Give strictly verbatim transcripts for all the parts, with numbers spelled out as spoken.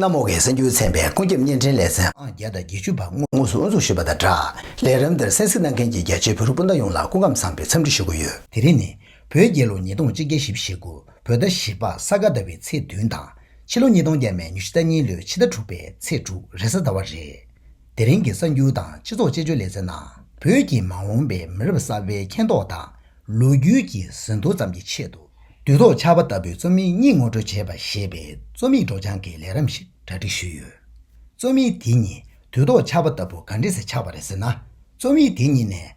རྔ་མོག་གི་གསར་འགྱུར་ཚན་པའི་ཀུན་ཁྱབ་བརྙན་འཕྲིན་ལེ་ཚན་ཨང་བརྒྱ་དང་བརྒྱད་ཅུ་པ་དངོས་སུ་དབུ་འཛུགས་ཞུས་པ་དང་སྦྲགས། ལས་རིམ་འདིར་གསན་གཟིགས་གནང་མཁན་གྱི་རྒྱ་ཆེའི་བོད་རིགས་སྤུན་ཟླ་ཡོངས་ལ་སྐུ་ཁམས་བཟང་བའི་འཚམས་འདྲི་ཞུ་གི་ཡོད། དེ་རིང་ནི། བོད་རྒྱལ་ལོ་ཉིས་སྟོང་གཅིག་བརྒྱ་བཞི་བཅུ་ཞེ་དགུ། བོད་ཟླ་བཞི་པ་ས་ག་ཟླ་བའི་ཚེས་བདུན་དང་། ཕྱི་ལོ་ཉིས་སྟོང་བརྒྱ་མེད་ཉི་ཤུ་རྩ་གཉིས་ལོའི་ཕྱི་ཟླ་དྲུག་པའི་ཚེས་དྲུག་རེས་གཟའ་ཟླ་བ་རེད། དེ་རིང་གི་གསར་འགྱུར་དང་སྤྱི་ཚོགས་དཔྱད་བརྗོད་ལེ་ཚན་ནང་། བོད་ཀྱི་མ་འོངས་པའི་མི་རབས་གསར་པའི་མཁྱེན་རྟོགས་དང་། ལོ་རྒྱུས་ཀྱི་ཟིན་ཐོ་ཙམ་གྱི་ཆེད་དུ། དུས་ཐོག་ཆར་པ་ལྟ་བུའི་རྩོམ་ཡིག་གཉིས་ངོ་སྤྲོད་བྱེད་པ་ཞེས་པའི་རྩོམ་ཡིག་སྒྲོག་སྦྱང་གི་ལས་རིམ་ཞིག་གྲ་སྒྲིག་ཞུས་ཡོད། རྩོམ་ཡིག་དེ་གཉིས་དུས་ཐོག་ཆར་པ་ལྟ་བུ་ག་འདྲ་སེ་ཆགས་པ་རེད་ཟེར་ན། རྩོམ་ཡིག་དེ་གཉིས་ནས།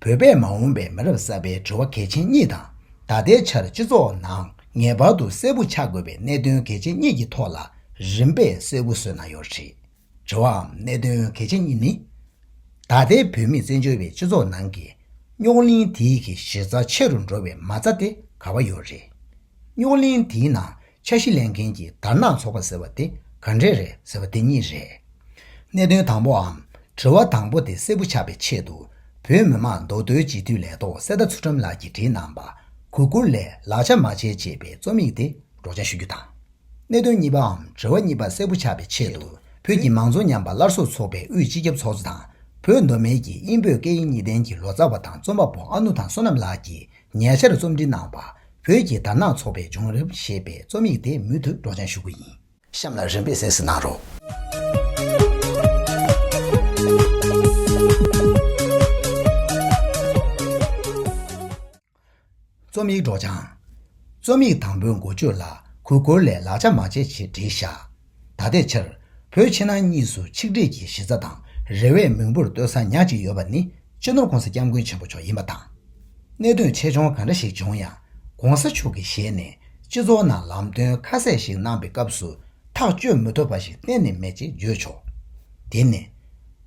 བོད་པས་མ་འོངས་པའི་མི་རབས་གསར་པའི་དྲི་བ་གལ་ཆེན་གཉིས་དང་། ད་ལྟའི་ཆར་སྤྱི་ཚོགས་ནང་ངེས་པར་དུ་གསལ་པོ་ཆགས་དགོས་པའི་གནད་དོན་གལ་ཆེན་གཉིས་ཀྱི་ཐོག་ལ་རིམ་པས་གསལ་པོ་བཟོས་གནང་ཡོད་རེད། དྲི་བའམ་གནད་དོན་གལ་ཆེན་གཉིས་ནི། ད་ལྟའི་བོད་མིས་བཙན་བྱོལ་བའི་སྤྱི་ཚོགས་ནང་གི་རྙོག་གླེང་དེའི་གི་གཞི་རྩ་ཆེ་རུ་འགྲོ་བའི་མ་རྩ་དེ་ག་པར་ཡོད་རེད། རྙོག་གླེང་དེའི་ནང་འཆར་གཞི་ལེན་མཁན་གྱི་དར་ནག་ཚོགས་པ་ཟེར་བ་དེ་ག་འདྲས་རེད་ཟེར་བ་དེ་གཉིས་རེད། གནད་དོན་དང་པོའམ་དྲི་བ་དང་པོ་དེ་གསལ་པོ་ཆགས་པའི་ཆེད་དུ། བོད་མི་མང་མདོ་སྟོད་སྤྱི་འཐུས་ལས་ཐོག་གསེར་རྟ་ཚུལ་ཁྲིམས་ལགས་ཀྱིས་བྲིས་གནང་པ། གུས་བཀུར་ལས་ལག་ཆ་མ་བྱེད་ཅེས་པའི་རྩོམ་ཡིག་དེ་སྒྲོག་སྦྱང་ཞུ་རྒྱུ་དང་། གནད་དོན་གཉིས་པའམ་དྲི་བ་གཉིས་པ་གསལ་པོ་ཆགས་པའི་ཆེད་དུ། བོད་ཀྱི་མང་གཙོ་ཉམས་པ་སླར་གསོ་ཚོགས་པའི་དབུས་སྤྱི་ཁྱབ་ཚོགས་གཙོ་དང་། བོད་མདོ་སྨད་ཀྱི་དབྱིན་བོད་སྐད་ཡིག་གཉིས་ལྡན་གྱི་ལོ་ཙཱ་བ་དང་རྩོམ་པ་པོ་ཨ་ནུ་ཐང་བསོད་ནམས་ལགས་ཀྱིས་ཉེ་ཆར་རྩོམ་སྒྲིག་གནང་བ། བོད་ཀྱི་དར་ནག་ཚོགས་པའི་བྱུང་རིམ་ཞེས་པའི་རྩོམ་ཡིག་དེ་མུ་མཐུད་སྒྲོག་སྦྱང་ཞུ་གི་ཡིན། གཤམ་ལ་རིམ་པས་གསན་གཟིགས་གནང་རོགས། རྩོམ་ཡིག་སྒྲོག་སྦྱང་། རྩོམ་ཡིག་དང་པོའི་འགོ་བརྗོད་ལ་གུས་བཀུར་ལས་ལག་ཆ་མ་བྱེད་ཅེས་བྲིས་བཞག་ད་ལྟའི་ཆར་བོད་ཕྱི་ནང་གཉིས་སུ་ཆིག་སྒྲིལ་གྱི་གཞི་རྩ་དང་རེ་བའི་མིང་འབོར་གཏོད་ས་ཉག་གཅིག་ཡོད་པ་ནི་སྤྱི་ནོར་༸གོང་ས་༸སྐྱབས་མགོན་ཆེན་པོ་མཆོག་ཡིན་པ་དང་། གནད་དོན་ཆེ་ཆུང་ག་འདྲ་ཞིག་བྱུང་ཡང་༸གོང་ས་མཆོག་གི་ཞལ་ནས་སྤྱི་ཚོགས་ནང་ལམ་སྟོན་ཁ་གསལ་ཞིག་གནང་པའི་སྐབས་སུ་ཐག་གཅོད་མི་ཐུབ་པ་ཞིག་གཏན་ནས་མེད་ཅེས་བརྗོད་ཆོག་དེ་ནི་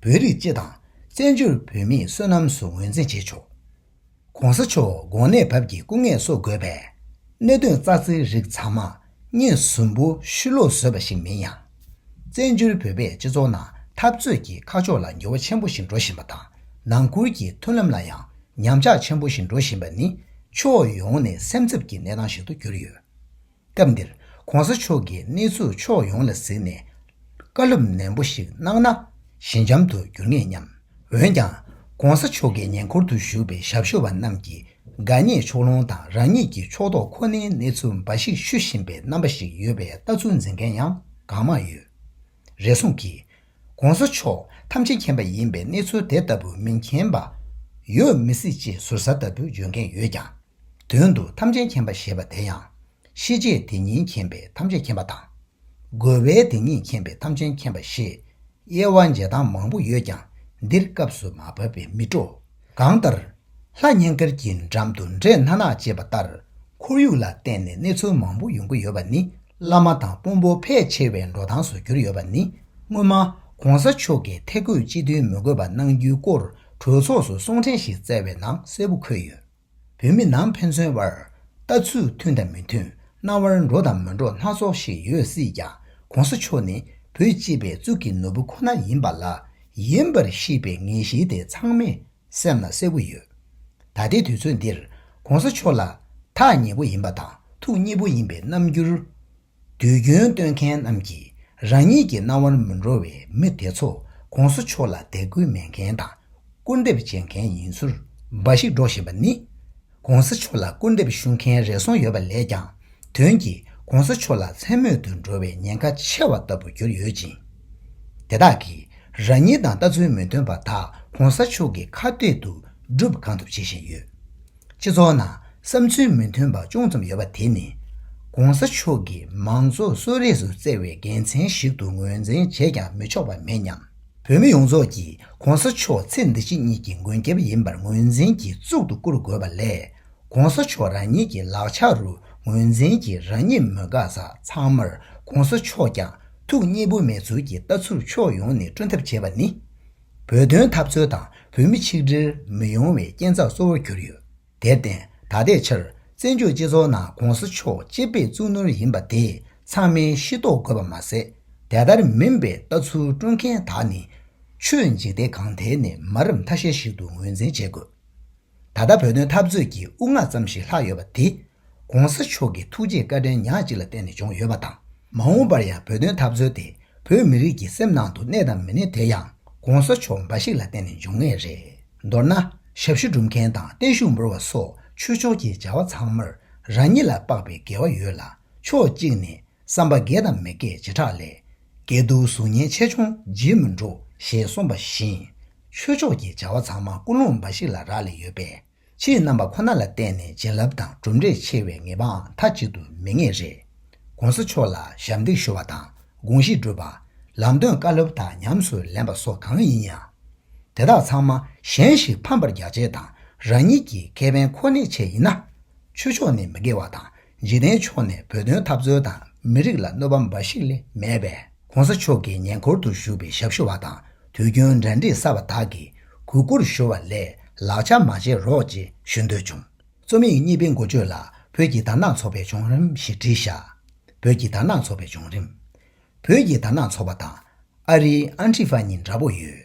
བོད་རིགས་སྤྱི་དང་བཙན་བྱོལ་བོད་མིའི་བསོད་ནམས་སུ་ངོས་འཛིན་བྱེད་ཆོག ༸གོང་ས་མཆོག་དགོངས་གནད་བབས་ཀྱི་སྐུ་ངལ་གསོ་དགོས་པས། གནད་དོན་རྩ་ཚིག་རིགས་ཚང་མ་སྙན་ཟུམ་པོ་ཕྱིར་སློག་བཟོས་པ་ཞིག་མིན་ཡང་། བཙན་བྱོལ་བོད་པའི་སྤྱི་ཚོགས་ནང་འཐབ་རྩོད་ཀྱི་ཁ་ཕྱོགས་ལ་འགྱུར་བ་ཆེན་པོ་ཞིག་འགྲོ་བཞིན་པ་དང་། ནང་ཁུལ་གྱི་མཐུན་ལམ་ལ་ཡང་ཉམས་ཆག་ཆེན་པོ་ཞིག་འགྲོ་བཞིན་པ་ནི་ཕྱོགས་ཡོངས་ནས་སེམས་འཚབ་ཀྱི་གནས་སྟངས་ཤིག་ཏུ་གྱུར་ཡོད། སྐབས་འདིར་༸གོང་ས་མཆོག་གིས་གནས་ཚུལ་ཕྱོགས་ཡོངས་ལ་གཟིགས་ནས་བཀའ་སློབ་ནན་པོ་ཞིག་གནང་ན་ཞི་འཇམ་དུ་འགྱུར་ངེས་སྙམ། འོན་ཀྱང་༸གོང་ས་མཆོག་གི་ཉེ་འཁོར་དུ་བཞུགས་པའི་ཞབས་ཞུ་བ་རྣམས་ཀྱིས་དགའ་ཉེ་ཕྱོགས་ལྷུང་དང་རང་ཉིད་ཀྱི་ཕྱོགས་གཏོགས་ཁོ་ནའི་གནས་ཚུལ་འབའ་ཞིག་བཤུ་བཞིན་པའི་རྣམ་པ་ཞིག་ཡོད་པའི་ལྟ་ཚུལ་འཛིན་མཁན་ཡང་གང་མང་ཡོད། རེ་ཟུང་གིས་༸གོང་ས་མཆོག་ཐམས་ཅད་མཁྱེན་པ་ཡིན་པའི་གནས་ཚུལ་དེ་ལྟ་བུ་མི་མཁྱེན་པ་ཡོད་མི་སྲིད་ཅེས་ཟུར་ཟ་ལྟ་བུ་བརྗོད་མཁན་ཡོད་ཀྱང་། དོན་དུ་ཐམས་ཅད་མཁྱེན་པ་ཞེས་པ་དེ་ཡང་། ཤེས་བྱེད་དེ་ཉིད་མཁྱེན་པའི་ཐམས་ཅད་མཁྱེན་པ་དང་། རྒོལ་བས་དེ་ཉིད་མཁྱེན་པའི་ཐམས་ཅད་མཁྱེན་པ་ཞེས་དབྱེ་བ་འབྱེད་སྟངས་མང་པོ་ཡོད་ཀྱང་འདིར་སྐབས་སུ་མ་བབས་པས་མི་སྤྲོ། གང་ལྟར། ལྷ་གཉན་དཀར་གྱི་འགྲམ་དུ་འདྲེ་སྣ་ནག་ཅེས་པ་ལྟར། ཁོར་ཡུག་ལ་བརྟེན་ནས་གནས་ཚུལ་མང་པོ་ཡོང་གི་ཡོད་པ་ནི་བླ་མ་དང་དཔོན་པོ་ཕལ་ཆེ་བའི་འགྲོ་སྟངས་སུ་གྱུར་ཡོད་པ་ནི་སྔོན་མ་༸གོང་ས་མཆོག་གིས་ཐད་བསྐོས་སྤྱི་འཐུས་མི་དགོས་པ་གནང་རྒྱུའི་སྐོར་གྲོས་ཚོགས་སུ་གསུང་འཕྲིན་ཞིག་བསྩལ་བའི་ནང་གསལ་པོ་འཁོད་ཡོད། བོད་མི་ནང་ཕན་ཚུན་དབར་ལྟ་ཚུལ་མཐུན་དང་མི་མཐུན། རྣ་བར་འགྲོ་དང་མི་འགྲོ་སྣ་ཚོགས་ཤིག་ཡོད་སྲིད་ཀྱང་༸གོང་ས་མཆོག་ནི་བོད་སྤྱི་པའི་གཙུག་གི་ནོར་བུ་ཁོ་ན་ཡིན་པ་ལ་ཡིན་པར་ཤེས་པའི་ངེས་ཤེས་དེ་ཚང་མས་སེམས་ལ་གསལ་པོ་ཡོད། ད་ལྟའི་དུས་ཚོད་འདིར་༸གོང་ས་མཆོག་ལ་ཐག་ཉེ་པོ་ཡིན་པ་དང་ཐུགས་མཉེས་པོ་ཡིན་པའི་རྣམ་འགྱུར། དུས་རྒྱུན་སྟོན་མཁན་རྣམས་ཀྱིས་རང་ཉིད་ཀྱི་རྣ་བར་མི་འགྲོ་བའི་མི་དེ་ཚོ་༸གོང་ས་མཆོག་ལ་དད་གུས་མེད་མཁན་དང་སྐུར་འདེབས་བྱེད་མཁན་ཡིན་ཚུལ་འབའ་ཞིག་སྒྲོག་བཞིན་པ་ནི། ༸གོང་ས་མཆོག་ལ་སྐུར་འདེབས་ཞུ་མཁན་རེ་ཟུང་ཡོད་པ་ལས་ཀྱང་དོན་གྱིས་༸གོང་ས་མཆོག་ལ་མཚན་སྨོད་དུ་འགྲོ་བའི་ཉེན་ཁ་ཆེ་བ་ལྟ་བུ་གྱུར་ཡོད་ཅིང་། དེ་དག་གིས་རང་ཉིད་དང་ལྟ་ཚུལ་མི་མཐུན་པ་དག་༸གོང་ས་མཆོག་གི་ཁ་གཏད་དུ་སྒྲུབ་གང་ཐུབ་བྱེད་བཞིན་ཡོད། སྤྱི་ཚོགས་ནང་བསམ་ཚུལ་མི་མཐུན་པ་ཅུང་ཙམ་ཡོད་པ་དེ་ནི། ༸གོང་ས་མཆོག་གིས་མང་གཙོ་གསོལ་རས་སུ་བསྩལ་བའི་དགེ་མཚན་ཞིག་ཏུ་ངོས་འཛིན་བྱས་ཀྱང་མི་ཆོག་པ་མེད་སྙམ། བོད་མི་ཡོངས་རྫོགས་ཀྱིས་༸གོང་ས་མཆོག་ཚེ་འདི་ཕྱི་གཉིས་ཀྱི་མགོན་སྐྱབས་ཡིན་པར་ངོས་འཛིན་གྱིས་གཙུག་ཏུ་བཀུར་དགོས་པ་ལས། ༸གོང་ས་མཆོག་རང་ཉིད་ཀྱི་ལག་ཆ་རུ་ངོས་འཛིན་གྱིས་རང་ཉིད་མི་དགའ་ས་ཚང་མར་༸གོང་ས་མཆོག་ཀྱང་ཐུགས་མཉེས་པོ་མེད་ཚུལ་གྱི་ལྟ་ཚུལ་ཕྱོགས་ཡོངས་ནས་བསྐྲུན་ཐབས་བྱས་པ་ནི། བོད་དོན་འཐབ་རྩོད་དང་བོད་མི་ཆིག་སྒྲིལ་མི་ཡོང་བའི་རྐྱེན་རྩ་གཙོ་བོར་གྱུར་ཡོད། དེར་བརྟེན་ད་ལྟའི་ཆར་བཙན་བྱོལ་སྤྱི་ཚོགས་ནང་༸གོང་ས་མཆོག་སྤྱི་པའི་གཙུག་ནོར་ཡིན་པ་དེ་ཚང་མས་ཤེས་རྟོགས་དགོས་པ་མ་ཟད། དེ་ལྟར་མིན་པའི་ལྟ་ཚུལ་བསྐྲུན་མཁན་དག་ནི་ཆོས་འཇིག་རྟེན་གང་ཐད་ནས་མ་རབས་ཐ་ཤལ་ཞིག་ཏུ་ངོས་འཛིན་བྱེད་དགོས། ད་ལྟ་བོད་དོན་འཐབ་རྩོད་ཀྱི་དབུ་མངའ་ཙམ་ཞིག་ལྷག་ཡོད་པ་དེ། ༸གོང་ས་མཆོག་གི་ཐུགས་རྗེ་བཀའ་དྲིན་ཉག་གཅིག་ལ་བརྟེན་ནས་བྱུང་ཡོད་པ་དང་། མ་འོངས་པར་ཡང་བོད་དོན་འཐབ་རྩོད་དེ་ བོད་མི་རིགས་ཀྱི་སེམས་ནང་དུ་གནས་དང་མི་གནས་དེ་ཡང་གོང་ས་མཆོག་འབའ་ཞིག་ལ་བརྟེན་ནས་འབྱུང་ངེས་རེད། མདོར་ན། ཞབས་ཞུ་སྒྲུབ་མཁན་དང་བརྟན་བཞུགས་འབུལ་བ་སོགས་ཆོས་ཕྱོགས་ཀྱི་བྱ་བ་ཚང་མར་རང་ཉིད་ལ་དཔག་པའི་དགེ་བ་ཡོད་ལ། ཕྱོགས་གཅིག་ནས་བསམ་པ་དགེ་དང་མི་དགེ་བྱེ་བྲག་ལས། དགེ་སྡུག་གཟུགས་བརྙན་ཆེ་ཆུང་བརྗེད་མི་འགྲོ་ཞེས་གསུངས་པ་བཞིན། ཆོས་ཕྱོགས་ཀྱི་བྱ་བ་ཚང་མ་ཀུན་སློང་འབའ་ཞིག་ལ་རག་ལས་ཡོད་པས། ཁྱེད་རྣམ་པ་ཁོ་ན་ལ་བརྟེན་ནས་བྱིན་རླབས་དང་གྲུབ་འབྲས་ཆེ་བའི་ངེས་པའང་མཐའ་གཅིག་ཏུ་མེད་ངེས་རེད། གོང་ས་མཆོག་ལ་ཞབས་འདེགས་ཞུ་བ་དང་དགོངས་གཞི་སྒྲུབ་པ། ལམ་སྟོན་བཀའ་སློབ་དང་ཉམས་སུ་ལེན་པ་སོགས་གང་ཡིན་ཡང་། དེ་དག་ཚང་མ་གཞན་ཞིག་ཕམ་པར་རྒྱག་བྱེད་དང་རང་ཉིད་ཀྱི་ཁེ་ཕན་ཁོ་ནའི་ཆེད་ཡིན་ན། ཆོས་ཕྱོགས་ནས་མི་དགེ་བ་དང་འཇིག་རྟེན་ཕྱོགས་ནས་བོད་དོན་འཐབ་རྩོད་དང་མི་རིགས་ལ་གནོད་པ་འབའ་ཞིག་ལས་མེད་པས། གོང་ས་མཆོག་གི་ཉེ་འཁོར་དུ་བཞུགས་པའི་ཞབས་ཞུ་བ་དང་དུས་རྒྱུན་འབྲེལ་འདྲིས་གསར་པ་དག་གིས་གུས་བཀུར་ཞུ་བ་ལས་ལག་ཆ་མ་བྱེད་རོགས་ཅེས་ཞུ་འདོད་བྱུང་། རྩོམ་ཡིག་གཉིས་པའི་འགོ་བརྗོད་ལ་བོད་ཀྱི་དར་ནག་ཚོགས་པའི་བྱུང་རིམ་ཞེས་བྲིས་བཞག་བོད་ཀྱི་དར་ནག་ཚོགས་པའི་བྱུང་རིམ། བོད་ཀྱི་དར་ནག་ཚོགས་པ་དང་ཨ་རིའི་ཨན་ཊི་ཧྥ་གཉིས་འདྲ་པོ་ཡོད།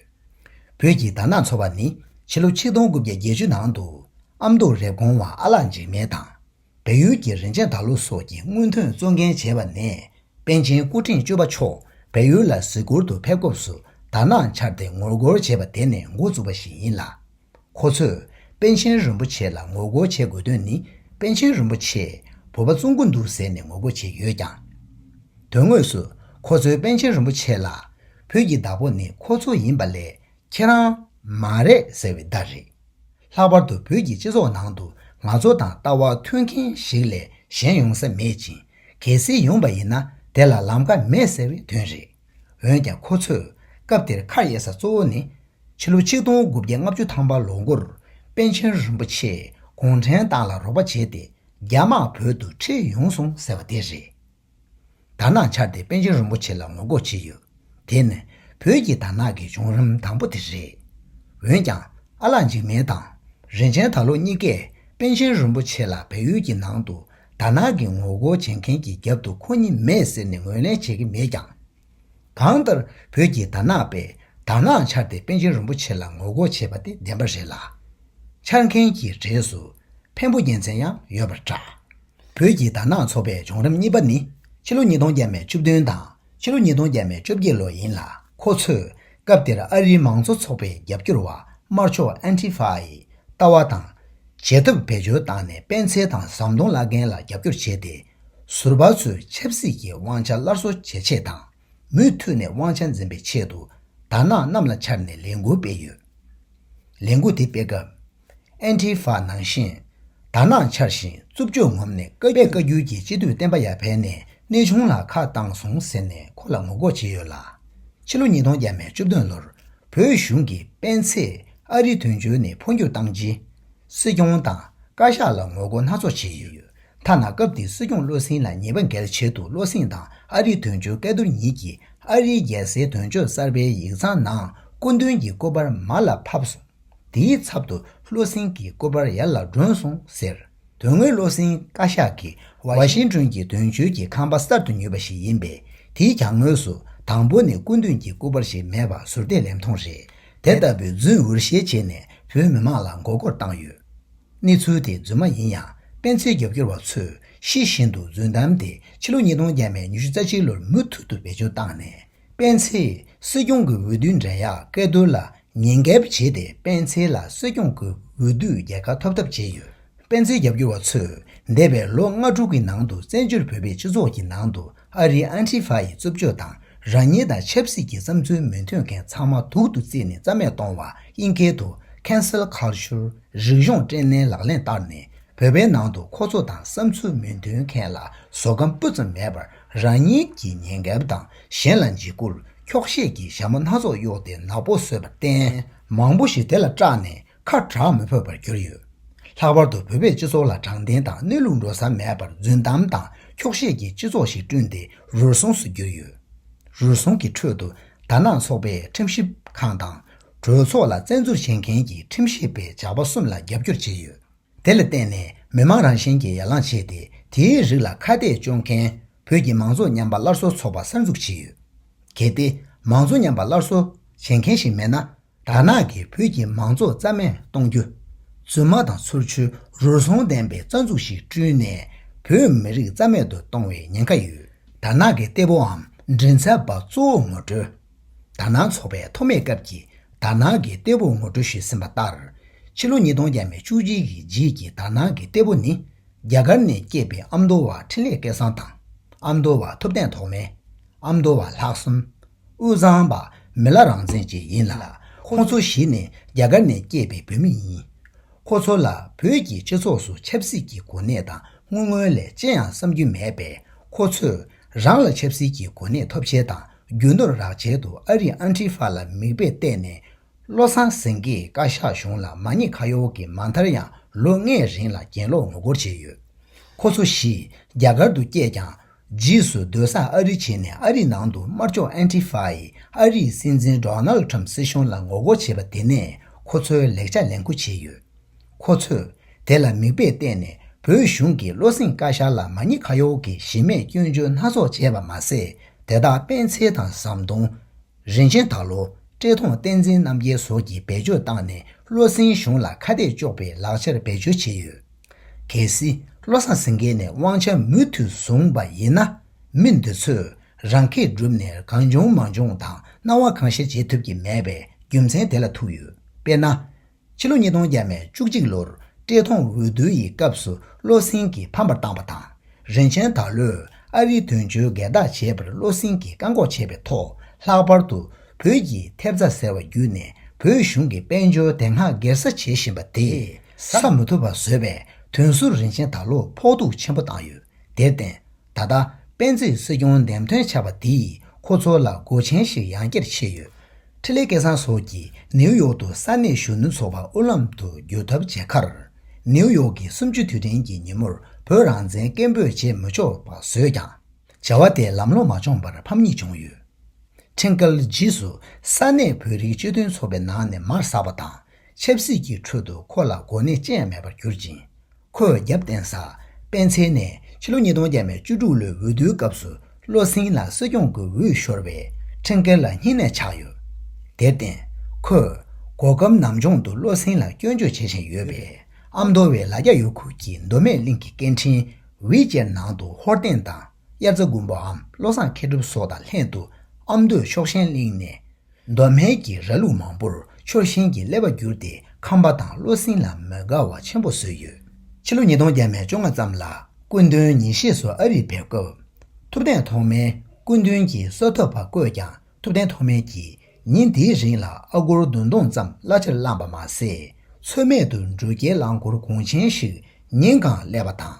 བོད་ཀྱི་དར་ནག་ཚོགས་པ་ནི་ཕྱི་ལོ་ཆིག་སྟོང་དགུ་བརྒྱ་བརྒྱད་ཅུ་ནང་དུ་ཨ་མདོ་རེབ་གོང་བ་ཨ་ལགས་འཇིགས་མེད་དང་། བལ་ཡུལ་གྱི་རིན་ཆེན་དར་ལོ་སོགས་ཀྱི་སྔོན་ཐོན་གཙོ་འགན་བྱས་པ་ནས། པཎ་ཆེན་སྐུ་ཕྲེང་བཅུ་པ་མཆོག་བལ་ཡུལ་ལ་གཟིགས་སྐོར་དུ་ཕེབས་སྐབས་སུ་དར་ནག་འཕྱར་ཏེ་ངོ་རྒོལ་བྱས་པ་དེ་ནས་འགོ་བཙུགས་པ་ཞིག་ཡིན་ལ། ཁོ་ཚོས་པཎ་ཆེན་རིན་པོ་ཆེ་ལ་ངོ་རྒོལ་བྱེད་དགོས་དོན་ནི། པཎ་ཆེན་རིན་པོ་ཆེས་བོད་པ་བཙོང་གི་འདུག་ཟེར་ནས་ངོ་རྒོལ་བྱས་ཡོད་ཀྱང་། དོན་དངོས་སུ་ཁོ་ཚོས་པཎ་ཆེན་རིན་པོ་ཆེ་ལ། བོད་ཀྱི་བདག་པོ་ནི་ཁོ་ཚོ་ཡིན་པ་ལས་ཁྱེད་རང་མ་རེད་ཟེར་བའི་བརྡ་རེད། ལྷག་པར་དུ་བོད་ཀྱི་སྤྱི་ཚོགས་ནང་དུ་ང་ཚོ་དང་ལྟ་བ་མཐུན་མཁན་ཞིག་ལས་གཞན་ཡོང་ས་མེད་ཅིང་། གལ་སྲིད་ཡོང་པ་ཡིན་ན་དེ་ལ་ལམ་ཁ་མེད་ཟེར་བའི་དོན་རེད། འོན་ཀྱང་ཁོ་ཚོས་སྐབས་དེར་ཁ་གཡར་ས་གཙོ་བོ་ནི། ཕྱི་ལོ་ཆིག་སྟོང་དགུ་བརྒྱ་ལྔ་བཅུ་ཐམ་པ་ལོ་འགོར་པཎ་ཆེན་རིན་པོ་ཆེས་གུང་ཁྲན་ཏང་ལ་རོགས་པ་བྱས་ཏེ་རྒྱ་དམག་བོད་དུ་ཁྲིད་ཡོང་སོང་ཟེར་བ་དེ་རེད། དར་ནག་འཕྱར་ཏེ་པཎ་ཆེན་རིན་པོ་ཆེ་ལ་ངོ་རྒོལ་བྱས་ཡོད། དེ་ནི་བོད་ཀྱི་དར་ནག་གི་བྱུང་རིམ་དང་པོ་དེ་རེད། འོན་ཀྱང་ཨ་ལགས་འཇིགས་མེད་དང་རིན་ཆེན་དར་ལོ་གཉིས་ཀས་པཎ་ཆེན་རིན་པོ་ཆེ་ལ་བལ་ཡུལ་གྱི་ནང་དུ་དར་ནག་གི་ངོ་རྒོལ་བྱེད་མཁན་གྱི་རྒྱབ་ཏུ་ཁོ་གཉིས་མེད་ཟེར་ནས་ངོས་ལེན་བྱེད་ཀྱི་མེད་ཀྱང་། གང་ལྟར་བོད་ཀྱི་དར་ནག་པས་དར་ནག་འཕྱར་ཏེ་པཎ་ཆེན་རིན་པོ་ཆེ་ལ་ངོ་རྒོལ་བྱས་པ་དེ་བདེན་པ་རེད་ལ། འཕྱར་མཁན་གྱི་གྲས་སུ་འཕན་པོ་རྒྱལ་མཚན་ཡང་ཡོད་པར་གྲགས། བོད་ཀྱི་དར་ནག་ཚོགས་པའི་བྱུང་རིམ་གཉིས་པ་ནི་ཕྱི་ལོ་ཉིས་སྟོང་བརྒྱ་མེད་བཅུ་བདུན་དང་ཕྱི་ལོ་ཉིས་སྟོང་བརྒྱ་མེད་བཅོ་བརྒྱད་ལོ་ཡིན་ལ། ཁོ་ཚོས་སྐབས་དེར་ཨ་རིའི་མང་གཙོ་ཚོགས་པའི་རྒྱབ་སྐྱོར་བ་དམར་ཕྱོགས་ཨན་ཊི་ཧྥ་ཡི་ལྟ་བ་དང་། བྱེད་ཐབས་བེད་སྤྱོད་བཏང་ནས་སྤེན་ཚེ་དང་ཟམ་གདོང་བླ་རྒན་ལ་རྒྱབ་སྐྱོར་བྱས་ཏེ། ཟུར་པ་ཚོའི་ཆབ་སྲིད་ཀྱི་དབང་ཆ་སླར་གསོ་བྱེད་ཆེད་དང་། མུ་མཐུད་ནས་དབང་ཆ་འཛིན་པའི་ཆེད་དུ་དར་ནག་གནམ་ལ་འཕྱར་ནས་ལས་འགུལ་སྤེལ་ཡོད། ལས་འགུལ་དེ་སྤེལ་སྐབས། ཨན་ཊི་ཧྥ་ནང་བཞིན་དར་ནག་འཕྱར་ཞིང་རྩུབ་སྤྱོད་ངོམ་ནས་བཀའ་བཀའ་བརྒྱུད་ཀྱི་སྤྱི་འཐུས་བསྟན་པ་ཡར་འཕེལ་ནས་གནས་ཆུང་ལ་ཁ་བཏང་སོང་ཟེར་ནས་ཁོ་ལ་ངོ་རྒོལ་བྱས་ཡོད་ལ། ཕྱི་ལོ་ཉིས་སྟོང་བརྒྱ་མེད་བཅུ་བདུན་ལོར་བོད་གཞུང་གིས་སྤེན་ཚེ་ཨ་རིའི་དོན་གཅོད་ནས་འཕོ་འགྱུར་བཏང་རྗེས། སྲིད་སྐྱོང་དང་བཀའ་ཤག་ལ་ངོ་རྒོལ་སྣ་ཚོགས་བྱས་ཡོད། ཐ་ན་སྐབས་དེའི་སྲིད་སྐྱོང་བློ་སེང་ལ་ཉེས་པ་འགེལ་ཆེད་དུ་བློ་སེང་དང་ཨ་རིའི་དོན་གཅོད་ཀེ་ཏུར་གཉིས་ཀྱིས་ཨ་རིའི་རྒྱལ་སའི་དོན་གཅོད་གསར་པའི་ཡིག་ཚང་ནང་སྐུ་མདུན་གྱི་སྐུ་པར་མར་ལ་ཕབ་སོང་། དེའི་ཚབ་ཏུ་བློ་སེང་གི་སྐུ་པར་ཡར་ལ་བསྒྲོན་སོང་ཟེར། དོན་དངོས་བློ་སེང་བཀའ་ཤག་གིས་ཝ་ཤིང་ཏོན་གྱི་དོན་གཅོད་ཀྱི་ཁང་པ་གསར་དུ་ཉོས་པ་ཞིག་ཡིན་པས། དེའི་གྱང་ངོས་སུ་དང་པོ་ནས་སྐུ་མདུན་གྱི་སྐུ་པར་ཞིག་མེད་པ་ཟུར་བལྟས་ལེབ་མཐོང་རེད། དེ་ལྟ་བུའི་རྫུན་འུར་བཤད་བྱས་ནས་བོད་མི་མང་ལ་མགོ་སྐོར་བཏང་ཡོད། གནས་ཚུལ་དེ་རྫུན་མ་ཡིན་ཡང་། སྤེན་ཚེའི་རྒྱབ་སྐྱོར་བ་ཚོས་ཤེས་བཞིན་དུ་རྫུན་གཏམ་དེ་ཕྱི་ལོ་ཉིས་སྟོང་བརྒྱ་མེད་ཉི་ཤུ་རྩ་གཅིག་ལོར་མུ་མཐུད་དུ་བེད་སྤྱོད་བཏང་ནས། སྤེན་ཚེས་སྲིད་སྐྱོང་གི་འོས་བསྡུའི་འགྲན་ཡག་ཀེ་ཏུར་ལ་ཉེས་འགེལ་བྱས་ཏེ། སྤེན་ཚེ་ལ་སྲིད་སྐྱོང་གི་འོས་བསྡུའི་རྒྱལ་ཁ་ཐོབ་ཐབས་བྱས་ཡོད། སྤེན་ཚེའི་རྒྱབ་སྐྱོར་བ་ཚོས་འདས་པའི་ལོ་ལྔ་དྲུག་གི་ནང་དུ་བཙན་བྱོལ་བོད་པའི་སྤྱི་ཚོགས་ཀྱི་ནང་དུ་ཨ་རིའི་ཨན་ཊི་ཧྥ་ཡི་རྩུབ་སྤྱོད་དང་རང་ཉིད་དང་ཆབ་སྲིད་ཀྱི་བསམ་ཚུལ་མི་མཐུན་མཁན་ཚང་མ་དུག་ཏུ་བརྩིས་ནས་རྩ་མེད་གཏོང་བ། ཨིན་སྐད་དུ་cancel culture རིག་གཞུང་སྐྲན་ནད་ལག་ལེན་བསྟར་ནས། བོད་པའི་ནང་དུ་ཁོ་ཚོ་དང་བསམ་ཚུལ་མི་མཐུན་མཁན་ལ་བཟོད་སྒོམ་སྤུ་ཙམ་མེད་པར་རང་ཉིད་ཀྱི་ཉེས་འགེལ་དང་གཞན་ལ་འཇིགས་སྐུལ། འཁྱོག་བཤད་ཀྱི་ཞྭ་མོ་སྣ་ཚོགས་གཡོགས་ཏེ་ནག་པོ་བཟོས་པར་བརྟེན། མང་པོ་ཞིག་དེ་ལ་སྐྲག་ནས་ཁ་གྲག་མི་ཕོད་པར་གྱུར་ཡོད། ལྷག་པར་དུ་བོད་པའི་སྤྱི་ཚོགས་ལ་དྲང་བདེན་དང་གནས་ལུགས་འགྲོ་ས་མེད་པར་རྫུན་གཏམ་དང་འཁྱོག་བཤད་ཀྱི་སྤྱི་ཚོགས་ཤིག་བསྐྲུན་ཏེ་རུལ་སུངས་སུ་གྱུར་ཡོད། རུལ་སུངས་ཀྱི་ཁྲོད་དུ་དར་ནག་ཚོགས་པའི་ཁྲིམས་ཞིབ་ཁང་དང་། གྲོས་ཚོགས་ལ་བཙན་འཛུལ་བྱེད་མཁན་གྱི་ཁྲིམས་ཞིབ་པའི་ཇག་པ་གསུམ་ལ་རྒྱབ་སྐྱོར་བྱས་ཡོད། དེ་ལ་བརྟེན་ནས་མི་མང་རང་བཞིན་གྱིས་ཡར་ལངས་བྱས་ཏེ། དེའི་རིགས་ལ་ཁ་གཏད་གཅོག་མཁན་བོད་ཀྱི་མང་གཙོ་ཉམས་པ་སླར་གསོ་ཚོགས་པ་གསར་འཛུགས་བྱས་ཡོད། གལ་ཏེ་མང་གཙོ་ཉམས་པ་སླར་གསོ་བྱེད་མཁན་ཞིག་མེད་ན། དར་ནག་གིས་བོད་ཀྱི་མང་གཙོ་རྩ་མེད་གཏོང་རྒྱུ། རྫུན་མ་དང་ཚུར་ཕྱོགས་རུལ་སུངས་ལྡན་པའི་རྩ་འཛུགས་ཤིག་བསྐྲུན་ནས། བོད་མི་རིགས་རྩ་མེད་དུ་གཏོང་བའི་ཉེན་ཁ་ཡོད། དར་ནག་གི་གཏེ་པོའམ་ མགྲིན་ཚབ་པ་གཙོ་བོ་ངོ་སྤྲོད། དར་ནག་ཚོགས་པས་ཐོག་མའི་སྐབས་ཀྱི་དར་ནག་གི་སྟེགས་བུ་ངོ་སྤྲོད་ཞུས་ཟིན་པ་ལྟར། ཕྱི་ལོ་ཉིས་སྟོང་བརྒྱ་མེད་བཅུ་གཅིག་གི་རྗེས་ཀྱི་དར་ནག་གི་སྟེགས་བུ་ནི། རྒྱ་གར་ནས་སྐྱེས་པའི་ཨ་མདོ་བ་འཕྲིན་ལས་སྐལ་བཟང་དང་། ཨ་མདོ་བ་ཐུབ་བསྟན་ཐོགས་མེད། ཨ་མདོ་བ་ལྷག་བསམ། དབུས་གཙང་པ་མི་ལ་རང་བཙན་བཅས་ཡིན་ལ། ཁོང་ཚོ་བཞི་ནི་རྒྱ་གར་ནས་སྐྱེས་པའི་བོད་མི་ཡིན། ཁོ་ཚོ་ལ་བོད་ཀྱི་སྤྱི་ཚོགས་སུ་ཆབ་སྲིད་ཀྱི་གོ་གནས་དང་དངུལ་དངོས་ལས་ཅི་ཡང་བསམ་རྒྱུ་མེད་པས། ཁོ་ཚོས་རང་ལ་ཆབ་སྲིད་ཀྱི་གོ་གནས་ཐོབ་ཆེད་དང་རྒྱུ་ནོར་རག་ཆེད་དུ་ཨ་རིའི་ཨན་ཊི་ཧྥ་ལ་མིག་དཔེ་བལྟས་ནས། བློ་བཟང་སེང་གེས་བཀའ་ཤག་གཞུང་ལ་མ་ཉེས་ཁ་གཡོག་གི་མ་མཐར་ཡང་ལོ་ལྔའི་རིང་ལ་གྱེན་ལོག་ངོ་རྒོལ་བྱས་ཡོད། ཁོ་ཚོ་བཞི་རྒྱ་གར་དུ་སྐྱེས་ཀྱང་། རྗེས་སུ་སྡོད་ས་ཨ་རི་བྱས་ནས་ཨ་རིའི་ནང་དུ་དམར་ཕྱོགས་ཨན་ཊི་ཧྥ་ཡིས་ཨ་རིའི་སྲིད་འཛིན་ཌོ་ནལ་ཊམ་སྲིད་གཞུང་ལ་ངོ་རྒོལ་བྱས་པ་དེ་ནས་ཁོ་ཚོའི་ལེགས་ཆ་ལེན་རྒྱུ་བྱས་ཡོད། ཁོ་ཚོས་དེ་ལ་མིག་དཔེ་བལྟས་ནས་བོད་གཞུང་གིས་བློ་སེང་བཀའ་ཤག་ལ་མ་ཉེས་ཁ་གཡོག་གི་གཞི་མེད་སྐྱོན་བརྗོད་སྣ་ཚོགས་བྱས་པ་མ་ཟད། དེ་དག་སྤེན་ཚེ་དང་ཟམ་གདོང་། རིན་ཆེན་དར་ལོ། བཀྲས་མཐོང་བསྟན་འཛིན་རྣམ་རྒྱལ་སོགས་ཀྱིས་བེད་སྤྱོད་བཏང་ནས་བློ་སེང་གཞུང་ལ་ཁ་གཏད་གཅོག་པའི་ལག་ཆར་བེད་སྤྱོད་བྱས་ཡོད། གལ་སྲིད་བློ་བཟང་སེང་གེ་ནས་དབང་ཆ་མུ་མཐུད་བཟུང་བ་ཡིན་ན། མི་འདི་ཚོས་རང་ཁེ་བསྒྲུབས་ནས་གང་བྱུང་མང་བྱུང་དང་སྣང་བ་གང་ཤར་བྱེད་ཐུབ་ཀྱི་མེད་པའི་རྒྱུ་མཚན་དེ་ལ་ཐུག་ཡོད། དཔེར་ན། ཕྱི་ལོ་ཉིས་སྟོང་བརྒྱ་མེད་བཅུ་གཅིག་ལོར་བཀྲས་མཐོང་འོས་བསྡུ་ཡི་སྐབས་སུ་བློ་སེང་གིས་ཕམ་པར་བཏང་བ་དང་། རིན་ཆེན་དར་ལོས་ཨ་རིའི་དོན་གཅོད་སྒེར་བདག་བྱས་པར་བློ་སེང་གིས་བཀག་འགོག་བྱས་པའི་ཐོག། ལྷག་པར་དུ་བོད་ཀྱི་ཐེབས་རྩ་ཟེར་བ་བརྒྱུད་ནས་བོད་གཞུང་གི་དཔལ་འབྱོར་དེ་སྔ་སྒེར་ས་བྱེད་བཞིན་པ་དེ་ཟ་མི་ཐུབ་པ་བཟོས་པས། དོན་ཟུར་རིན་ཆེན་དར་ལོ་ཕོག་ཐུག་ཆེན་པོ་བཏང་ཡོད། དེར་བརྟེན། ད་ལྟ་སྤེན་ཚེས་སྲིད་སྐྱོང་འདེམས་ཐོན་ཆགས་པ་དེས་ཁོ་ཚོ་ལ་སྒོ་ཆེན་ཞིག་ཡང་བསྐྱར་ཕྱེ་ཡོད། འཕྲིན་ལས་སྐལ་བཟང་སོགས་ཀྱིས་ནེའུ་ཡོག་ཏུ་ས་གནས་གཞོན་ནུ་ཚོགས་པ་དབུ་ལམ་དུ་བསྒྱུར་ཐབས་བྱས་ཁར། ནེའུ་ཡོག་གི་གསུམ་བཅུ་དུས་དྲན་གྱི་ཉིན་མོར་བོད་རང་བཙན་སྐད་འབོད་བྱེད་མི་ཆོག་པ་བཟོས་ཀྱང་། བྱ་བ་དེ་ལམ་ལྷོང་མ་བྱུང་བར་ཕམ་ཉེས་བྱུང་ཡོད། ཁྲིམས་འགལ་རྗེས་སུ་ས་གནས་བོད་རིགས་སྤྱི་མཐུན་ཚོགས་པའི་ནང་ནས་མར་ཟགས་པ་དང་། ཆབ་སྲིད་ཀྱི་ཁྲོད་དུ་ཁོ་ལ་གོ་གནས་ཅི་ཡང་མེད་པར་གྱུར་ཅིང་། ཁོས་རྒྱབ་བརྟེན་ས་སྤེན་ཚེ་ནས་ཕྱི་ལོ་ཉིས་སྟོང་བརྒྱ་མེད་བཅུ་དྲུག་ལོའི་འོས་བསྡུའི་སྐབས་སུ་བློ་སེང་ལ་སྲིད་སྐྱོང་གི་འོས་ཤོར་བའི་ཁྲིམས་འགལ་ལ་སྙིང་ནད་ཆགས་ཡོད། དེར་བརྟེན། ཁོས་གོ་སྐབས་ནམ་བྱུང་དུ་བློ་སེང་ལ་སྐྱོན་བརྗོད་བྱེད་བཞིན་ཡོད་པས། ཨ་མདོ་བའི་ལ་རྒྱ་ཡུལ་ཁུལ་གྱི་མདོ་སྨད་གླིང་གི་སྐད་འཕྲིན་ཝི་ཅེར་ནང་དུ་ཧོར་སྟེང་དང་། དབྱར་རྩྭ་དགུན་འབུའམ་བློ་བཟང་མཁས་གྲུབ་སོགས་དང་ལྷན་དུ་ཨ་མདོས་ཕྱོགས་ཞེན་གླིང་ནས། མདོ་སྨད་ཀྱི་ར་ལུག་མང་པོར་ཕྱོགས་ཞེན་གྱི་ཀླད་པ་བསྒྱུར་ཏེ། ཁམས་པ་དང་བློ་སེང་ལ་མི་དགའ་བ་ཆེན་པོ་བཟོས་ཡོད། ཕྱི་ལོ་ཉིས་སྟོང་བརྒྱ་མེད་བཅོ་ལྔ་ཙམ་ལ་སྐུ་མདུན་ཉིན་ཤས་སུ་ཨ་རིར་ཕེབས་སྐབས། ཐུབ་བསྟན་ཐོགས་མེད་སྐུ་མདུན་གྱི་གསོལ་ཐབ་པ་བསྐོས་ཀྱང་། ཐུབ་བསྟན་ཐོགས་མེད་ཀྱིས་ཉིན་དེའི་རིང་ལ་ཨ་སྒོར་བདུན་སྟོང་ཙམ་གླ་ཆར་བླངས་པ་མ་ཟད། ཚོད་མེད་དུ་འགྲུལ་སྐྱེལ་རླངས་འཁོར་གོང་ཆེན་ཞིག་ཉིན་གང་སླེབས་པ་དང་།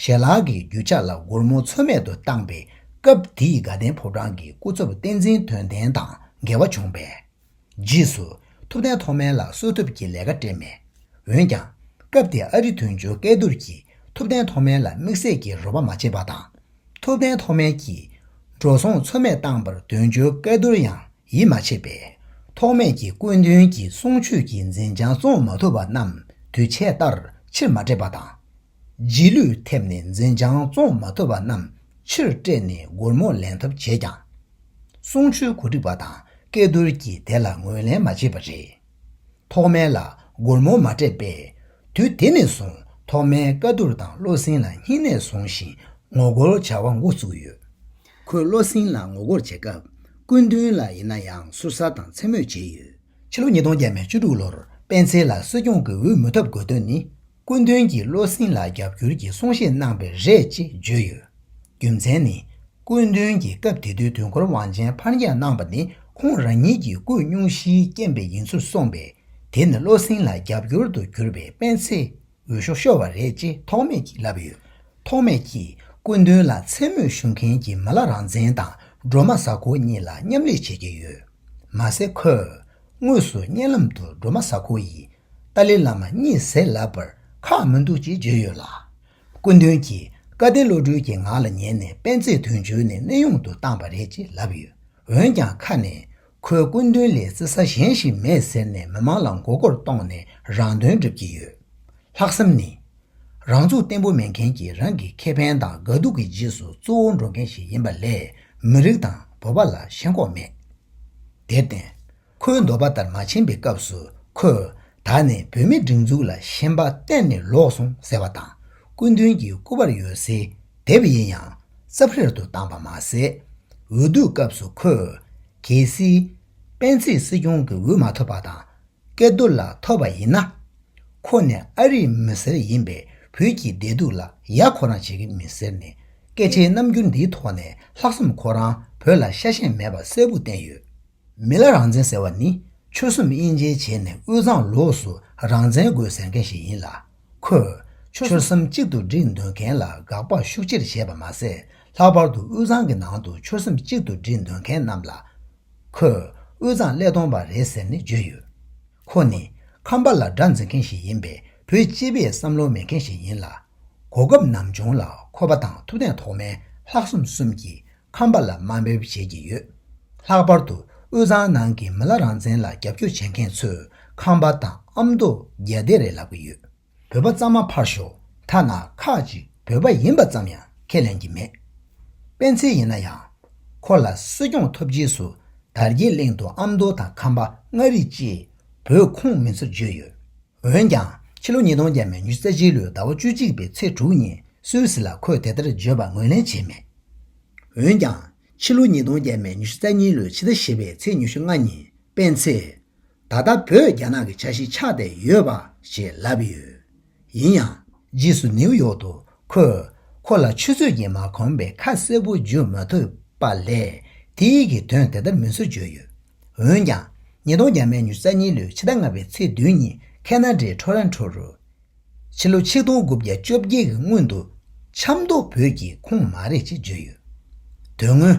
ཞལ་ལག་གི་རྒྱུ་ཆ་ལ་སྒོར་མོ་ཚོད་མེད་དུ་བཏང་པས། སྐབས་དེའི་དགའ་ལྡན་ཕོ་བྲང་གི་སྐུ་ཚབ་བསྟན་འཛིན་དོན་ལྡན་དང་འགལ་བ་བྱུང་བས། རྗེས་སུ་ཐུབ་བསྟན་ཐོགས་མེད་ལ་གསོལ་ཐབ་ཀྱི་ལས་ཀ་སྤྲད་མེད། འོན་ཀྱང་། སྐབས་དེ་ཨ་རི་དོན་གཅོད་སྐལ་རྡོར་གྱིས་ཐུབ་བསྟན་ཐོགས་མེད་ལ་དམིགས་བསལ་གྱི་རོགས་པ་མ་བྱས་པ་དང་། ཐུབ་བསྟན་ཐོགས་མེད་ཀྱིས་འགྲོ་སོང་ཚོད་མེད་བཏང་པར་དོན་གཅོད་སྐལ་རྡོར་ཡང་ཡིད་མ་ཆེས་པས། ཐོགས་མེད་ཀྱིས་སྐུ་མདུན་གྱི་གསུང་ཆོས་ཀྱི་འཛིན་བྱང་བཙོང་མ་ཐུབ་པ་རྣམས་དུས་ཆད་ལྟར་ཕྱིར་མ་སྤྲད་པ་དང་། རྗེས་ལུས་ཐེབས་ནས་འཛིན་བྱང་བཙོང་མ་ཐུབ་པ་རྣམས་ཕྱིར་སྤྲད་ནས་སྒོར་མོ་ལེན་ཐབས་བྱས་ཀྱང་། གསུང་ཆོས་གོ་སྒྲིག་པ་དང་སྐལ་རྡོར་གྱིས་དེ་ལ་ངོས་ལེན་མ་བྱས་པ་རེད། ཐོགས་མེད་ལ་སྒོར་མོ་མ་སྤྲད་པས། དུས་དེ་ནས་བཟུང་ཐོགས་མེད་བཀའ་བསྡུར་དང་བློ་སེང་ལ་སྙིང་ནད་བཟུང་ཞིང་ངོ་རྒོལ་བྱ་བ་འགོ་བཙུགས་ཡོད། ཁོས་བློ་སེང་ལ་ངོ་རྒོལ་བྱེད་སྐབས་སྐུ་མདུན་ལ་ཡིན་ན་ཡང་ཟུར་ཟ་དང་མཚན་སྨོད་བྱས་ཡོད། ཕྱི་ལོ་ཉིས་སྟོང་བརྒྱ་མེད་བཅུ་དྲུག་ལོར་སྤེན་ཚེ་ལ་སྲིད་སྐྱོང་གི་འོས་མི་ཐོབ་དགོས་དོན་ནི། སྐུ་མདུན་གྱིས་བློ་སེང་ལ་རྒྱབ་སྐྱོར་གྱི་གསུང་བཤད་གནང་པས་རེད་ཅེས་བརྗོད་ཡོད། རྒྱུ་མཚན་ནི། སྐུ་མདུན་གྱིས་སྐབས་དེ་དུས་དུས་འཁོར་དབང་ཆེན་ཕར་འགྱངས་གནང་པ་ནི་ཁོང་རང་ཉིད་ཀྱི་སྐུ་སྙུང་གཞིའི་རྐྱེན་པས་ཡིན་ཚུལ་གསུངས་པས། དེ་ནི་བློ་སེང་ལ་རྒྱབ་སྐྱོར་དུ་གྱུར་པའི་སྤེན་ཚེས་འོས་ཤོག་ཤོར་བ་རེད་ཅེས་ཐོགས་མེད་ཀྱིས་ལབ་ཡོད། ཐོགས་མེད་ཀྱིས་སྐུ་མདུན་ལ་མཚན་སྨོད་ཞུ་མཁན་གྱི་མི་ལ་རང་བཙན་དང་སྒྲོལ་མ་གཟའ་འཁོར་གཉིས་ལ་མཉམ་ལས་བྱེད་ཀྱི་ཡོད། མ་ཟད་ཁོས་དངོས་སུ་བརྙན་ལམ་དུ་སྒྲོལ་མ་གཟའ་འཁོར་ཡིས། ཏཱ་ལའི་བླ་མ་གཉིད་སད་ལབ་པར་ཁག་མི་འདུག་ཅེས་བརྗོད་ཡོད་ལ། སྐུ་མདུན་གྱིས་བཀའ་བསྟན་བློ་གྲོས་ཀྱི་ངག་ལ་ཉན་ནས་སྤེན་ཚེ་དོན་གཅོད་ནས་གནས་དབྱུང་དུ་བཏང་པ་རེད་ཅེས་ལབ་ཡོད། འོན་ཀྱང་ཁ་ནས་ཁོས་སྐུ་མདུན་ལས་བརྩི་ས་གཞན་ཞིག་མེད་ཟེར་ནས་མི་མང་ལ་མགོ་སྐོར་གཏོང་ནས་རང་དོན་སྒྲུབ་ཀྱི་ཡོད། ལྷག་བསམ་ནི། རང་ཚུགས་བརྟན་པོ་མེད་མཁན་གྱིས་རང་གི་ཁེ་ཕན་དང་དགའ་སྡུག་གི་རྗེས་སུ་གཙོ་བོ་འགྲོ་མཁན་ཞིག་ཡིན་པ་ལས་མི་རིགས་དང་བོད་པ་ལ་ཞེན་ཁོག་མེད། དེར་བརྟེན། ཁོའི་འདོད་པ་ལྟར་མ་ཕྱིན་པའི་སྐབས་སུ་ཁོས་ད་ནི་བོད་མིའི་སྒྲིག་འཛུགས་ལ་ཞེན་པ་གཏན་ནས་ལོག་སོང་ཟེར་བ་དང་། སྐུ་མདུན་གྱི་སྐུ་པར་ཡོད་སའི་དེབ་ཡིན་ཡང་རྩབ་ཧྲལ་དུ་བཏང་པ་མ་ཟད། འོས་བསྡུའི་སྐབས་སུ་ཁོས། གལ་སྲིད། སྤེན་ཚེས་སྲིད་སྐྱོང་གི་འོས་མ་ཐོབ་པ་དང་། སྐལ་རྡོར་ལགས་ཐོབ་པ་ཡིན་ན། ཁོ་ནི་ཨ་རིའི་མི་སེར་ཡིན་པས། བོད་ཀྱི་བདེ་སྡུག་ལ་ཡ་ཁོ་རང་བྱེད་ཀྱི་མི་ཟེར་ནས། སྐད་ཆའི་རྣམ་འགྱུར་འདིའི་ཐོག་ནས། ལྷག་བསམ་ཁོ་རང་བོད་ལ་ཤ་ཞེན་མེད་པ་གསལ་པོ་བསྟན་ཡོད། མི་ལ་རང་བཙན་ཟེར་བ་ནི། ཆོལ་གསུམ་དབྱེ་འབྱེད་བྱས་ནས། དབུས་གཙང་ལོགས་སུ་རང་བཙན་དགོས་ཟེར་མཁན་ཞིག་ཡིན་ལ། ཁོས་ཆོལ་གསུམ་གཅིག་ཏུ་སྒྲིལ་འདོད་མཁན་ལ་དགག་པ་ཤུགས་ཆེར་བྱས་པ་མ་ཟད། ལྷག་པར་དུ་དབུས་གཙང་གི་ནང་དུ་ཆོལ་གསུམ་གཅིག་ཏུ་སྒྲིལ་འདོད་མཁན་རྣམས་ལ། ཁོས་དབུས་གཙང་ཀླད་སྟོང་པ་རེད་ཟེར་ནས་བརྗོད་ཡོད། ཁོ་ནི་ཁམས་པ་ལ་དགྲ་འཛིན་མཁན་ཞིག་ཡིན་པས། བོད་སྤྱི་པའི་བསམ་བློ་མེད་མཁན་ཞིག་ཡིན་ལ། གོ་སྐབས་ནམ་བྱུང་ལ་ཁོ་པ་དང་ཐུབ་བསྟན་ཐོགས་མེད། ལྷག་བསམ་གསུམ་གྱིས་ཁམས་པ་ལ་དམའ་འབེབས་བྱེད་ཀྱི་ཡོད། ལྷག་པར་དུ་དབུས་གཙང་ནང་གི་མི་ལ་རང་བཙན་ལ་རྒྱབ་སྐྱོར་བྱེད་མཁན་ཚོས་ཁམས་པ་དང་ཨ་མདོ་རྒྱ་སྡེ་རེད་ལབ་ཀྱི་ཡོད། བོད་པ་གཙང་མ་ཕར་ཞོག་ཐ་ན་ཁག་ཅིག་བོད་པ་ཡིན་པ་ཙམ་ཡང་ཁས་ལེན་གྱི་མེད། སྤེན་ཚེ་ཡིན་ན་ཡང་། ཁོ་ལ་སྲིད་སྐྱོང་ཐོབ་རྗེས་སུ། དར་རྒྱས་གླིང་དུ་ཨ་མདོ་དང་ཁམས་པ་མངའ་རིས་བཅས་བོད་ཁོངས་མིན་ཚུལ་བརྗོད་ཡོད། འོན་ཀྱང་། ཕྱི་ལོ་ཉིས་སྟོང་བརྒྱ་མེད་ཉི་ཤུ་རྩ་གཅིག་ལོའི་ཟླ་བ་བཅུ་གཅིག་པའི་ཚེས་དྲུག་ཉིན་སུད་སི་ལ་ཁོས་དེ་ལྟར་བརྗོད་པ་ངོས་ལེན་བྱས་མེད། འོན་ཀྱང་། ཕྱི་ལོ་ཉིས་སྟོང་བརྒྱ་མེད་ཉི་ཤུ་རྩ་གཉིས་ལོའི་ཕྱི་ཟླ་བཞི་པའི་ཚེས་ཉི་ཤུ་ལྔ་ཉིན་སྤེན་ཚེས། ད་ལྟ་བོད་རྒྱ་ནག་གི་ཆ་ཤས་ཆགས་བསྡད་ཡོད་པ་ཞེས་ལབ་ཡོད། ཡིན་ཡང་། རྗེས་སུ་ནིའུ་ཡོག་ཏུ་ཁོས་ཁོ་ལ་ཆུ་ཚོད་ཀྱིས་མ་ཁོམ་པས་ཁ་གསལ་པོ་བརྗོད་མ་ཐུབ་པ་ལས། དེའི་གི་དོན་དེ་ལྟར་མིན་ཚུལ་བརྗོད་ཡོད། འོན་ཀྱང་། ཉིས་སྟོང་བརྒྱ་མེད་ཉི་ཤུ་རྩ་གཉིས་ལོའི་ཕྱི་ཟླ་ལྔ་པའི་ཚེས་བདུན་ཉིན་ཁེ་ན་ཌའི་ཊོ་རོན་ཊོ་རུ། ཕྱི་ལོ་ཆིག་སྟོང་དགུ་བརྒྱ་བཅོ་བརྒྱད་ཀྱི་སྔོན་དུ་ཆབ་མདོ་བོད་ཀྱི་ཁོངས་མ་རེད་ཅེས་བརྗོད་ཡོད། དོན་དངོས།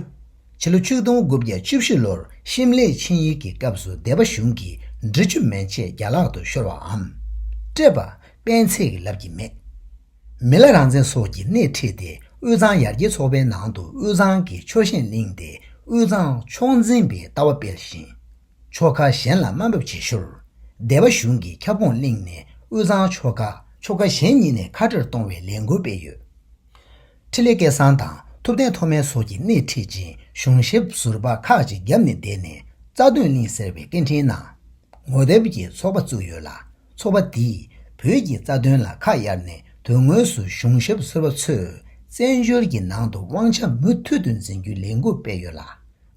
ཕྱི་ལོ་ཆིག་སྟོང་དགུ་བརྒྱ་བཅུ་བཞི་ལོར་ཤིམ་ལའི་ཆིངས་ཡིག་གི་སྐབས་སུ་སྡེ་པ་གཞུང་གིས་འབྲི་ཆུ་མན་ཆད་རྒྱ་ལག་ཏུ་ཤོར་བའམ། སྤྲད་པ་སྤེན་ཚེ་གིས་ལབ་ཀྱི་མེད། མི་ལ་རང་བཙན་སོགས་ཀྱི་སྣེ་ཁྲིད་དེ་དབུས་གཙང་ཡར་རྒྱས་ཚོགས་པའི་ནང་དུ་དབུས་གཙང་གི་ཕྱོགས་ཞེན་བསླངས་ཏེ་དབུས་གཙང་ཕྱོགས་འཛིན་པའི་ལྟ་བ་སྤེལ་ཞིང་། ཆོལ་ཁ་གཞན་ལ་དམའ་འབེབས་བྱེད་ཞོར། སྡེ་པ་གཞུང་གིས་ཁྱབ་ཁོངས་བསླངས་ནས་དབུས་གཙང་ཆོལ་ཁ་ཆོལ་ཁ་གཞན་གཉིས་ནས་ཁ་བྲལ་གཏོང་བའི་ལས་འགུལ་སྤེལ་ཡོད། འཕྲིན་ལས་སྐལ་བཟང་དང་ཐུབ་བསྟན་ཐོགས་མེད་སོགས་ཀྱི་སྣེ་ཁྲིད་ཅིང་གཞུང་ཞབས་ཟུར་པ་ཁག་ཅིག་རྒྱབ་ནས་བསྡད་ནས་རྩ་དོན་གླེང་ཟེར་བའི་སྐད་འཕྲིན་ནང་ངོ་དེབ་ཀྱི་ཚོགས་པ་བཙུགས་ཡོད་ལ། ཚོགས་པ་འདིས་བོད་ཀྱི་རྩ་དོན་ལ་ཁ་གཡར་ནས་དོན་དངོས་སུ་གཞུང་ཞབས་ཟུར་པ་ཚོས་བཙན་བྱོལ་གྱི་ནང་དུ་དབང་ཆ་མུ་མཐུད་དུ་འཛིན་རྒྱུའི་ལས་འགུལ་སྤེལ་ཡོད་ལ།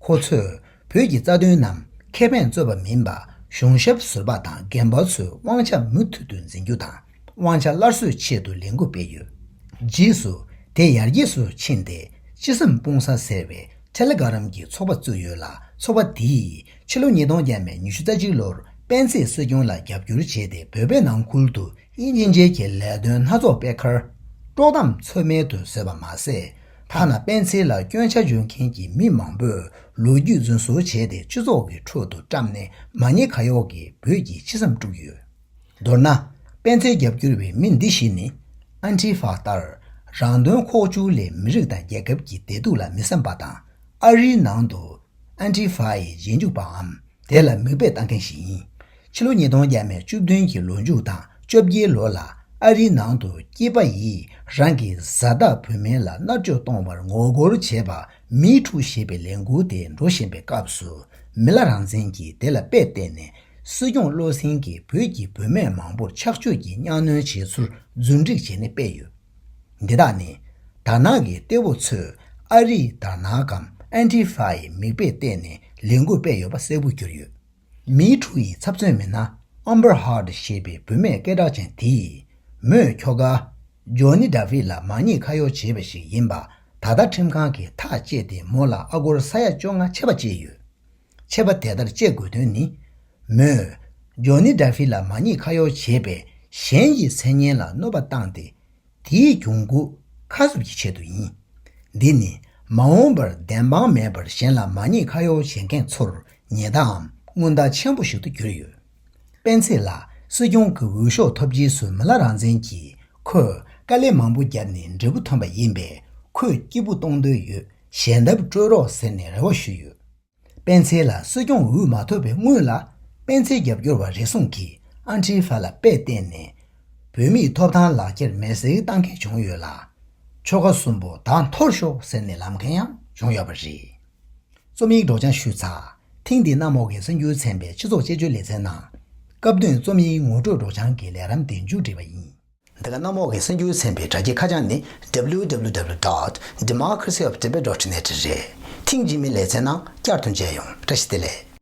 ཁོ་ཚོས་བོད་ཀྱི་རྩ་དོན་ནམ་ཁེ་ཕན་རྩོད་པ་མིན་པ་གཞུང་ཞབས་ཟུར་པ་དང་རྒན་པ་ཚོས་དབང་ཆ་མུ་མཐུད་དུ་འཛིན་རྒྱུ་དང་དབང་ཆ་སླར་གསོའི་ཆེད་དུ་ལས་འགུལ་སྤེལ་ཡོད། རྗེས་སུ་དེ་ཡར་རྒྱས་སུ་ཕྱིན་ཏེ་ཅི་བསམ་སྤུངས་ས་ཟེར་བའི་ཊེ་ལེ་གྷ་རམ་གྱི་ཚོགས་པ་བཙུགས་ཡོད་ལ། ཚོགས་པ་དེས་ཕྱི་ལོ་ཉིས་སྟོང་བརྒྱ་མེད་ཉི་ཤུ་རྩ་གཅིག་ལོར་སྤེན་ཚེ་སྲིད་སྐྱོང་ལ་རྒྱབ་སྐྱོར་བྱས་ཏེ་བོད་པའི་ནང་ཁུལ་དུ་དབྱིན་ཇི་བཅས་ཀྱི་ལས་དོན་སྣ་ཚོགས་སྤེལ་ཁར་དཀྲོག་གཏམ་ཚོད་མེད་དུ་བཟོས་པ་མ་ཟད། ཐ་ན་སྤེན་ཚེ་ལ་སྐྱོན་ཆ་བརྗོད་མཁན་གྱི་མི་མང་པོས་ལོ་རྒྱུས་རྫུན་བཟོ་བྱས་ཏེ་སྤྱི་ཚོགས་ཀྱི་ཁྲོད་དུ་བཀྲམ་ནས་མ་ཉེས་ཁ་གཡོག་གིས་བོད་ཀྱི་སྤྱི་སེམས་དཀྲུགས་ཡོད། མདོར་ན། སྤེན་ཚེ་རྒྱབ་སྐྱོར་བའི་མི་འདི་བཞི་ནི། ཨན་ཊི་ཧྥ་ལྟར། རང་དོན་ཁོག་བཅུག་ལས་མི་རིགས་དང་རྒྱལ་ཁབ་ཀྱི་བདེ་སྡུག་ལ་མི་བསམ་པ་དང་། ཨ་རིའི་ནང་དུ། ཨན་ཊི་ཧྥ་ཡི་རྗེས་འཇུག་པའམ། དེ་ལ་མིག་དཔེ་ལྟ་མཁན་ཞིག་ཡིན། ཕྱི་ལོ་ཉིས་སྟོང་བརྒྱ་མེད་བཅུ་བདུན་གྱི་ལོ་མཇུག་དང་བཅོ་བརྒྱད་ལོ་ལ་ཨ་རིའི་ནང་དུ་སྐྱེས་པ་ཡིས་རང་གི་བཟའ་ཟླ་བུད་མེད་ལ་མནར་གཅོད་གཏོང་བར་ངོ་རྒོལ་བྱས་པ་མི་ཊུ་ཞེས་པའི་ལས་འགུལ་དེ་འགྲོ་བཞིན་པའི་སྐབས་སུ་མི་ལ་རང་བཙན་གྱིས་དེ་ལ་དཔེ་བལྟས་ནས་སྲིད་སྐྱོང་བློ་སེང་གིས་བོད་ཀྱི་བུད་མེད་མང་པོར་ཆགས་སྤྱོད་ཀྱིས་གཉའ་གནོན་བྱས་ཚུལ་རྫུན་སྒྲིག་བྱས་ནས་སྤེལ་ཡོད། འདི་དག་ནི་དར་ནག་གི་གཏེ་བོ་ཚོས་ཨ་རིའི་དར་ནག་གམ་ཨན་ཊི་ཧྥ་ཡི་མིག་དཔེ་བལྟས་ནས་ལས་འགུལ་སྤེལ་ཡོད་པ་གསལ་པོ་གྱུར་ཡོད། མི་ཊུ་ཡི་ཚབ་མཚོན་མི་སྣ་ཨམ་བར་ཧར་ཌི་ཞེས་པའི་བུད་མེད་སྐད་གྲགས་ཅན་དེས་མོས་ཁྱོ་ག་ཇོ་ནི་ཌེ་ཕི་ལ་མ་ཉེས་ཁ་གཡོག་བྱས་པ་ཞིག་ཡིན་པ་ད་ལྟ་ཁྲིམས་ཁང་གིས་ཐག་བཅད་དེ་མོ་ལ་ཨ་སྒོར་ས་ཡ་བཅོ་ལྔ་ཆད་པ་བཅད་ཡོད། ཆད་པ་དེ་ལྟར་བཅད་དགོས་དོན་ནི། མོས་ཇོ་ནི་ཌེ་ཕི་ལ་མ་ཉེས་ཁ་གཡོག་བྱས་པས་གཞན་གྱི་མཚན་སྙན་ལ་གནོད་པ་བཏང་སྟེ། དེའི་གྱོང་གུད་ཁ་གསབ་ཀྱི་ཆེད་དུ་ཡིན། འདི་ནི་མ་འོངས་པར་བདེན་དཔང་མེད་པར་གཞན་ལ་མ་ཉེས་ཁ་གཡོག་བྱེད་མཁན་ཚོར་ཉེས་བརྡའམ་སྔོན་བརྡ་ཆེན་པོ་ཞིག་ཏུ་གྱུར་ཡོད། སྤེན་ཚེ་ལ་སྲིད་སྐྱོང་གི་འོས་ཤོག་ཐོབ་རྗེས་སུ་མི་ལ་རང་བཙན་གྱིས་ཁོས་དཀའ་ལས་མང་པོ་བརྒྱབ་ནས་འབྲས་བུ་ཐོན་པ་ཡིན་པས་ཁོས་སྐྱིད་པོ་གཏོང་འདོད་ཡོད། ཞལ་འདེབས་སྤྲོད་རོགས་ཟེར་ནས་རེ་བ་ཞུས་ཡོད། སྤེན་ཚེ་ལ་སྲིད་སྐྱོང་འོས་མ་ཐོབ་པའི་སྔོན་ལ་སྤེན་ཚེ་རྒྱབ་སྐྱོར་བ་རེ་ཟུང་གིས་ཨན་ཊི་ཧྥ་ལ་དཔེ་བལྟས་ནས་བོད་མིའི་ཐོབ་ཐང་ལག་ཁྱེར་མེ་སྲེག་བཏང་མཁན་བྱུང་ཡོད་ལ། ཆོལ་ཁ་གསུམ་པོ་ད་འཐོར་ཤོག་ཟེར་ནས་ལབ་མཁན་ཡང་བྱུང་ཡོད་པ་རེད། རྩོམ་ཡིག་སྒྲོག་སྦྱང་ཞུས་ཚར། ཐེངས་འདིའི་གནམ་འོག་གི་གསར་འགྱུར་ཚན་པའི་སྤྱི་ཚོགས་དཔྱད་བརྗོད་ལེ་ཚན་ནང་སྐབས་དོན་རྩོམ་ཡིག་ངོ་སྤྲོད་སྒྲོག་སྦྱང་གི་ལས་རིམ་དེ་མཇུག་བསྒྲིལ་བ་ཡིན། འདི་ག་གནམ་འོག་གི་གསར་འགྱུར་ཚན་པའི་དྲ་རྒྱའི་ཁ་བྱང་ནི་W W W dot democracy of tibet dot net རེད། ཤིང་འཇིགས་མེད་ལེ་ཚན་ནང་བསྐྱར་དུ་མཇལ་ཡོང་། བཀྲ་ཤིས་བདེ་ལེགས།